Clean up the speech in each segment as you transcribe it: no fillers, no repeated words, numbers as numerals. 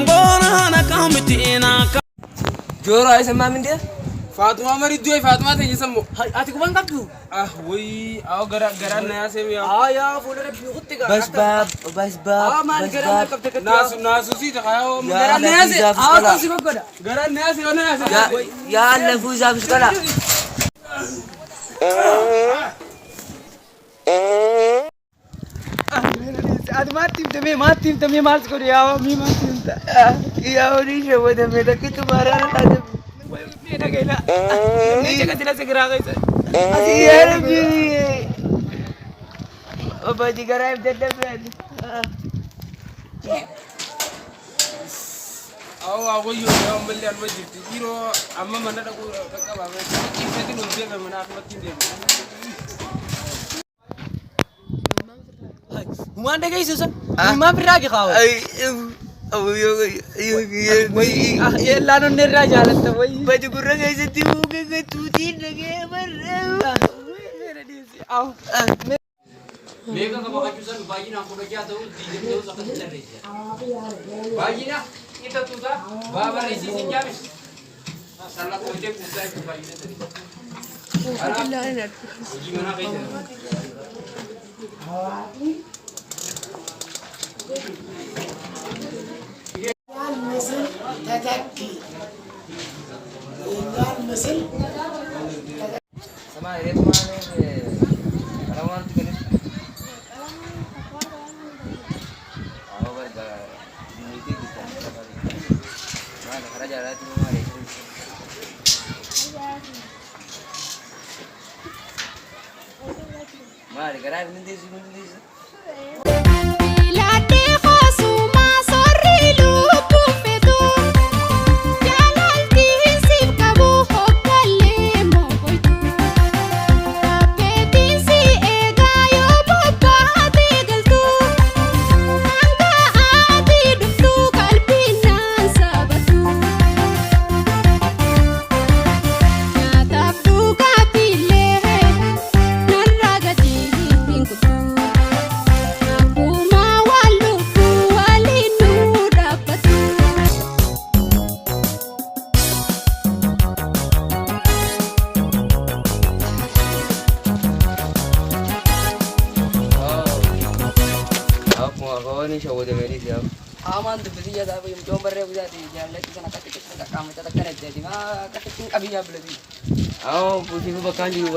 Akkam goona akkamitti akka. ጆሮ አይሰማም እንዴ? Faatumaa mari du'e Faatumaa teenya sammu. Ati quban qabdu? Ah wayii aw gara garaan na yaasee yaa. Haa yaa fuula rabbii kutti gaa. በስባብ በስባብ Haa maal garaan na qabde katti. Naasu naasu sii ta'a yaa. ያ Garaan na yaase. ዛፍ Haa ስቀላ si goggoda. Garaan na yaase yoo na yaase. ያለፉ ዛፍ ስቀላ Ati maatti himte mee maatti himte mee maal si godhe yaa mee maatti himte. ያው ሸወደሜ ተክቱ ማራራ Mee dhagaila. Mee caqasila sigiraa keessa. ያረቢ ኦባጂ ገራ ይደደበል Aw waa wayyoo yaa ammallee anuma jirti. Yeroo amma mana dhaquu qaqqabaa. Ciiseetiin ol deeme mana akkumatti hin deeme. Humaan dhageessu san. Humaan birraa giqaawa. Yeellaan onnee irraa jaalatta wayii. Badi gurra keessatti muka tuutiin dhagee barra. Meeqa qaba qachuusan baay'inaan 16 ta'us 20 ta'us akkasitti tarreessisa. Baay'ina qixa tuutaa baa barreessiisin jaamis. Sallaqooftee kuusaa jechuun baay'ina sadi. Kanaaf hojii manaa keessa. የእኛን ምስል ተተኪ የእኛን ምስል Sama reefu maal qalamaan tuqanii? Awwa barba niitii bitaa. Maal karaa jaalaatti maal maal garaa hin deessu hin deessu. Filadhee haasuma sorri lubbuun feetu jaalaltiin siif qabu hoggallee moogoytu abbeetiin si eegaa yoo bobbaatee galtu hanga ati dhuftu qalbiin naan sabatu nyaataaf dhugaatiillee narraa gatii hin kutu. Akkuma waan lubbuu waliin nu dhaabbatu. Akkuma akaawwan shawwadamanii si'aaf. Amaan dubbisii yaa ta'u mucoon barree guddaati jaalladhi sana akkatti qixxee qaqqaamachaa takka dhajjaati maa akkatti hin qabiyyaa bilatii. Awwa fuushii bakkaan jiru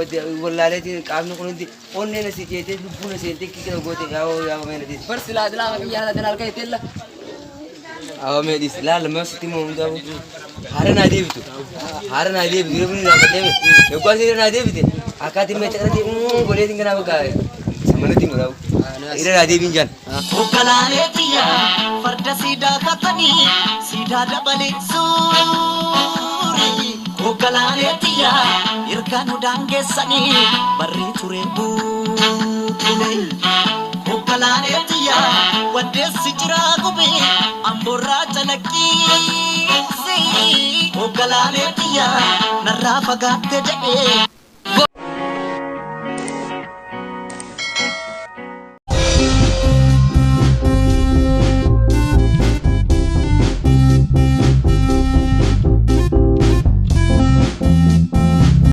wallaaleetiin qaamni kun hundi onneen asii ceetee lubbuun asii seentee kikkira goote yaa'oo yaa'oo mee nadhiis. Bar silaa silaa maqiyyaa sana halkan itteella. Awwa mee dhiis laala mee sitti moo hundaa haara naa deebitu haara naa deebitu yeroo kun dhaabbatee yoggaa asii naa deebite akkaatiin mee caqaratti godheetiin kanaa bakka samanatti godhaabu irra naa deebiin jaan. Hogganaalee biyya farda siidaa katanii siidaa dabalee suuri. Hogganaalee biyya erga nu daangeessanii barri ture buutule. Hogganaalee biyya waddeessi jira gubee amboorraa calaqqiisi. Hogganaalee biyya narraa fagaatte jedhee.